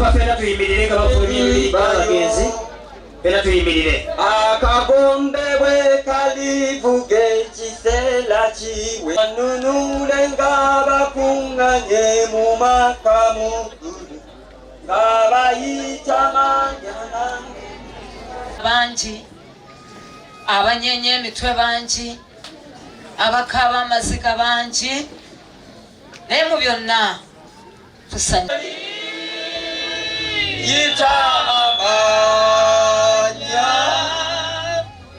Nsaba ffenna tuyimirire nga bafulumya emibiri gy'abagenzi, ffenna tuyimirire. Akagombe bwe kalivuga ekiseera kiwe banunule nga bakuŋŋanye mu maka mu ggulu nga bayita manyana. Bangi abanyeenya emitwe, bangi abakaaba amaziga, bangi, naye mu byonna tusanya Yita amanya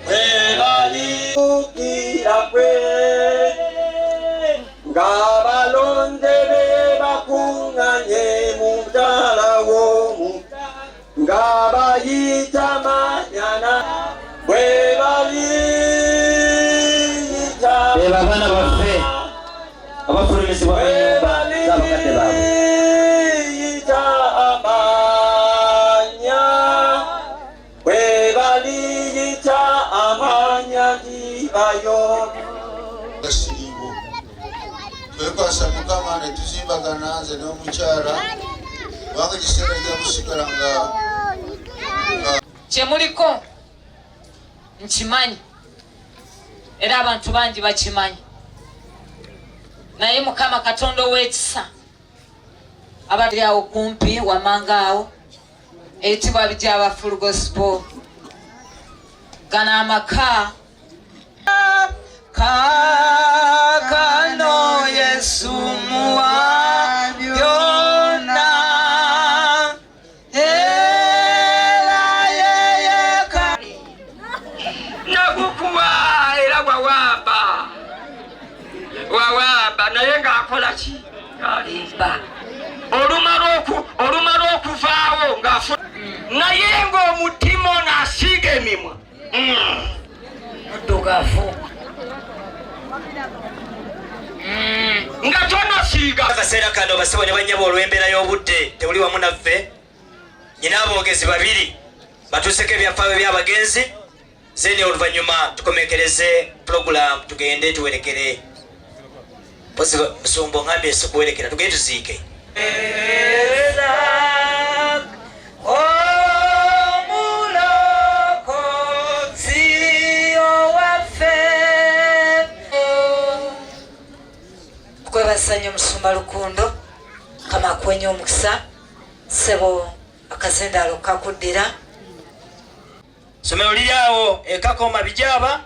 bwe baliukira kwe ng'abalonde be bakuŋŋanye mu mutala w'omu nga bayita manyana bwe baliyita Beba abaana baffe abafulumizibwa mu nnyumba z'abakadde baabwe. Baliyita amanya bwe baliyita amanya ndibayo. Gasiriiwo twekwasa Mukama ne tuzimbagana nze n'omukyala, kubanga ekiseera gya kusigala nga Kyemuliko nkimanyi, era abantu bangi bakimanyi, naye Mukama Katonda ow'ekisa abali awo kumpi wamanga awo eyitibwa Bijaba Full Gospel, gano amaka kakano Yesu muwa byonna era yeyeka. Nagukuwa era wawamba wawamba, naye ng'akola ki? Ng'alimba. Olumala okuvaawo ng'afu, naye ng'omutima ono asiiga emimwa. Muddugavu. Nga tonasiiga. Akaseera kano, basebo ne bannyabo, olw'embeera y'obudde tewuli wamu naffe, nyina aboogezi babiri batuuseko ebyafaayo by'abagenzi, then oluvannyuma tukomekereze pulogulaamu, tugende tuwerekere. Mpozi musumba ongambye si kuwerekera, tugende tuziike. Omulokozi owaffe, kwebaza nnyo Musumba Lukundo, kama akuwenye omukisa ssebo, akazindaalo kakuddira. Somero liri awo ekakoma Bijaba,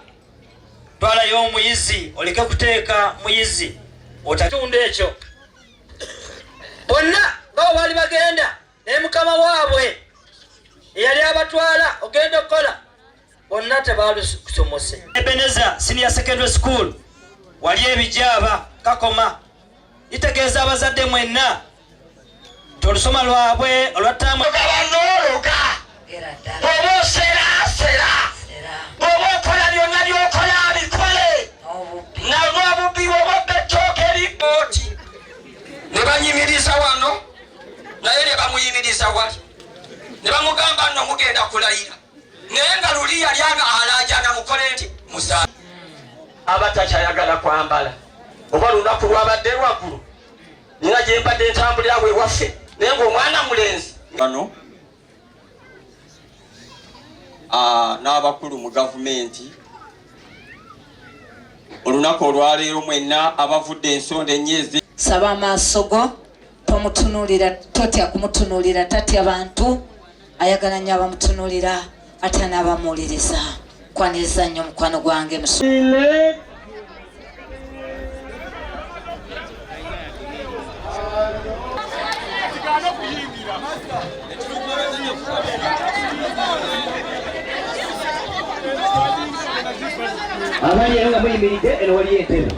twalayo omuyizi oleke kuteeka muyizi otatunda ekyo. Bonna babo baali bagenda, naye mukama waabwe eyali abatwala ogenda okukola, bonna tebalusomose. Ebeneza Senior Secondary School wali Ebijaaba Kakoma litegeeza abazadde mwenna nti olusoma lwabwe olwa ttaamu Gaba noologa. Era ddala. Oba oseraasera, oba okola byonna byokola abikole. N'obubbi. Nalwobubbi, oba ettooka eripooti ne banyimiriza wano, naye ne bamuyimiriza wali ne bamugamba nno mugenda kulayira, naye nga luli yali anga alajana mukole nti musa aba takyayagala kwambala oba lunaku lwabadde lwaggulu. Nina gye mbadde ntambulira we waffe, naye ng'omwana mulenzi bano n'abakulu mu gavumenti, olunaku olwaleero mwenna abavudde ensonda ennyo Saba amaaso go, tomutunuulira, totya kumutunuulira, tatya bantu, ayagala nnyo abamutunuulira, atya n'abamuwuliriza. Kwaniriza nnyo mukwano gwange. Abali ero nga muyimiridde, eno waliyo entebe.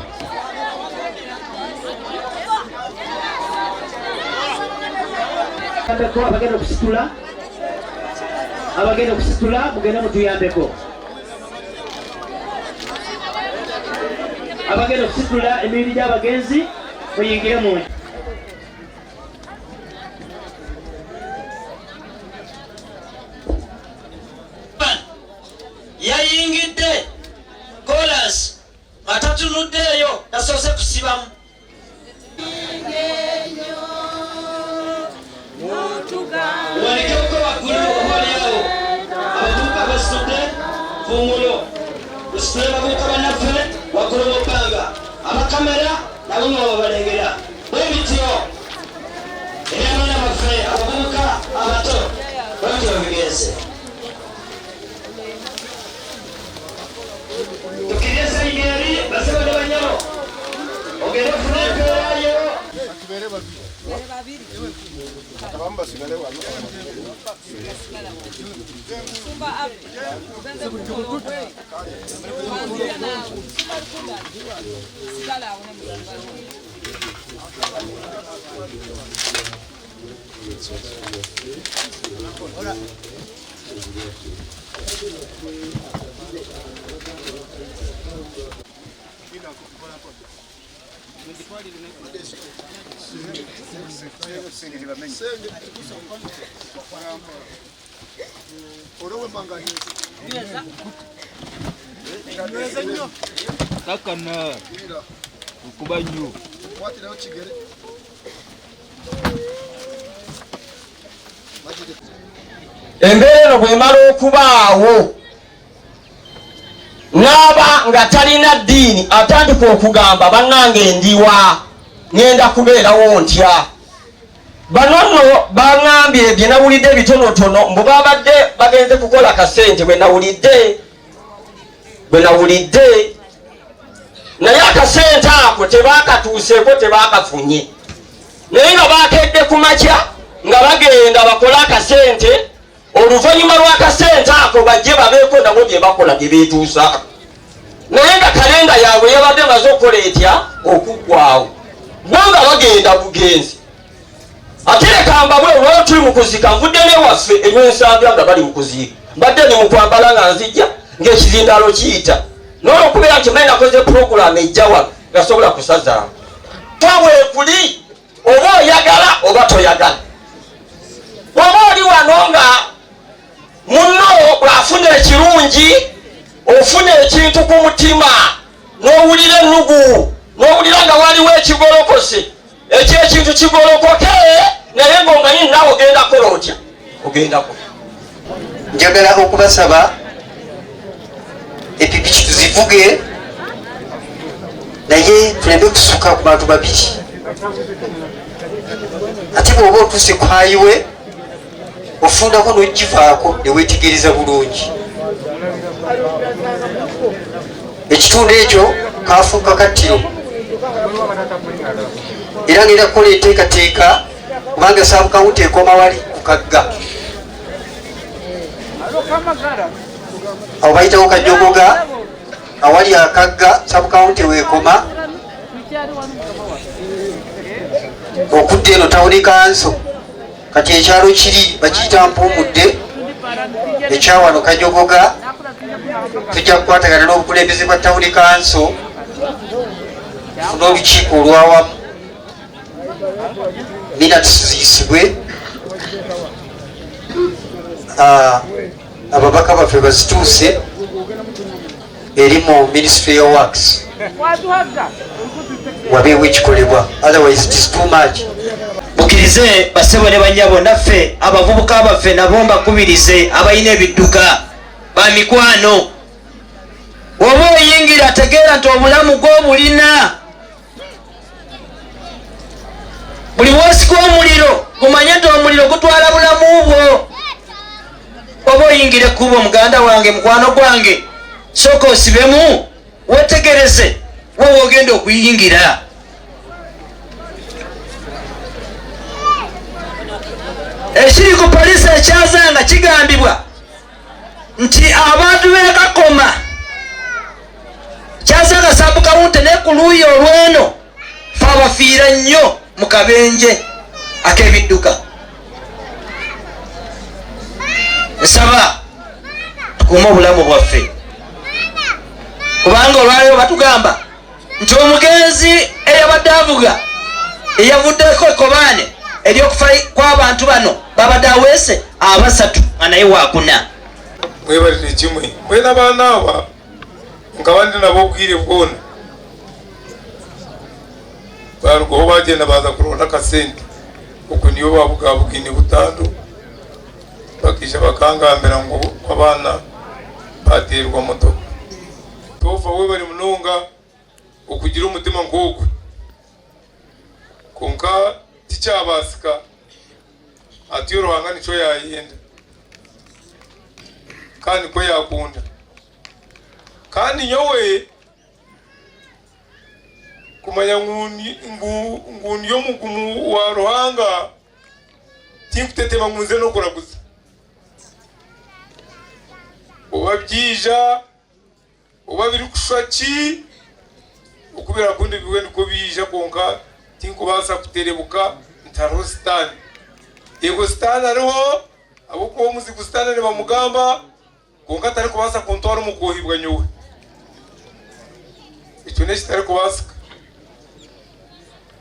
Tuyambeko abagenda okusitula, abagenda okusitula mugende mutuyambeko. Abagenda okusitula emibiri gy'abagenzi muyingire mu yayingidde kolas nga tatunuddeeyo, tasoose kusibamu. Mutuga. Vungulo tusitule bavubuka bannaffe waggulu mu bbanga, abakamera nabo nga babalengera bwe bityo eri abaana baffe abavubuka abato bwe bityo bigenze. Tukirize sayidi eri basebo ne banyabo, ogende ofune empeerayo. Takana okuba nnyo. Embeera eno bw'emala okubaawo n'aba nga talina ddiini atandika okugamba bannange ndiwa ŋŋenda kubeerawo ntya. Bano nno baŋŋambye bye nawulidde ebitonotono mbu babadde bagenze kukola kasente bwe nawulidde naye akasente ako tebaakatuuseeko, tebaakafunye, naye nga baakedde ku makya nga bagenda bakole akasente, oluvannyuma lw'akasente ako bajje babeeko nabo bye bakola bye beetuusaako, naye nga kalenda yaabwe yabadde maze okukola etya okuggwawo, bo nga bagenda bugenzi. Ate leka mbabwe olwaleero tuli mu kuziika, nvudde n'ewaffe eby'ensambya nga bali mu kuziika, mbadde ndi mu kwambala nga nzijja ng'ekizindaalo kiyita, n'olwokubeera nti mmanyi nakoze pulogulaamu ejja wano nga sobola kusazaamu. Twaweekuli oba oyagala oba toyagala, bw'oba oli wano nga munno bw'afuna ekirungi ofuna ekintu ku mutima n'owulira ennugu n'owulira nga waliwo ekigolokose, ekyo ekintu kigolokoke naye ng'omanyi naawe ogenda kukola otya, ogenda kukola. Njagala okubasaba epipiki tuzivuge naye tuleme kusuka ku bantu babiri, ate bw'oba otuuse ku highway ofundako n'ogivaako ne weetegereza bulungi. Ekitundu ekyo kafuuka kattiro, era ngenda kukola enteekateeka kubanga sub-county ekoma wali ku kagga awo bayitawo Kajogoga awali akagga sub-county weekoma okudda eno tawuni kanso. Kati ekyalo kiri bakiyita Mpuumudde, ekyawano Kajogoga. Tujja kukwatagana n'obukulembeze bwa tawuni kanso tufune olukiiko olwawamu, minutes ziyisibwe, ababaka baffe bazituuse eri mu Ministry of Works wabeewo ekikolebwa, otherwise it is too much. Mukirize basebo ne bannyabo, naffe abavubuka baffe nabo mbakubirize abalina ebidduka ba mikwano, bw'oba oyingira tegeera nti obulamu gw'obulina, buli wosika omuliro gumanye nti omuliro gutwala bulamu bwo. Oba oyingira ekkubo muganda wange, mukwano gwange, sooka osibemu weetegereze wowe ogenda okuyingira. Ekiri ku poliisi ekyazanga kigambibwa nti abantu b'e Kakoma kyazanga sub-county ne ku luuyi olw'eno fe abafiira nnyo mu kabenje ak'ebidduka. Nsaba tukuume obulamu bwaffe, kubanga olwaleero batugamba nti omugenzi eyabadde avuga eyavuddeko ekobaane ery'okufa kw'abantu bano babadde aweese abasatu nga naye waakuna. Mwebalire kimwe mwena abaana aba nkaba ndi nabo obwire bwona barugaho bagenda baza kuronda akasente okwo niyo babugabugine butandu bakija bakangambira ngu abaana Baateerwa motoka. Toofa webare munonga okugira omutima nk'ogwe. Kwonka tikyabaasika, atyo Ruhanga nikyo yaayenda kandi nikwo yaakunda. Kandi nyowe kumanya ngu ngu ndi omugumu wa Ruhanga, tinkutetema ngu nze n'okuraguza. Oba byaija, oba birikushusha ki, oku birakunde bibe nikwo biija kwonka tinkubaasa kuterebuka nti hariho Sitaane. Eego Sitaane ariho ahabw'okuba omuzigu Sitaane nibamugamba kwonka tarikubaasa kuntwara omu kwohibwa nyowe. Ekyo n'ekitarikubaasika.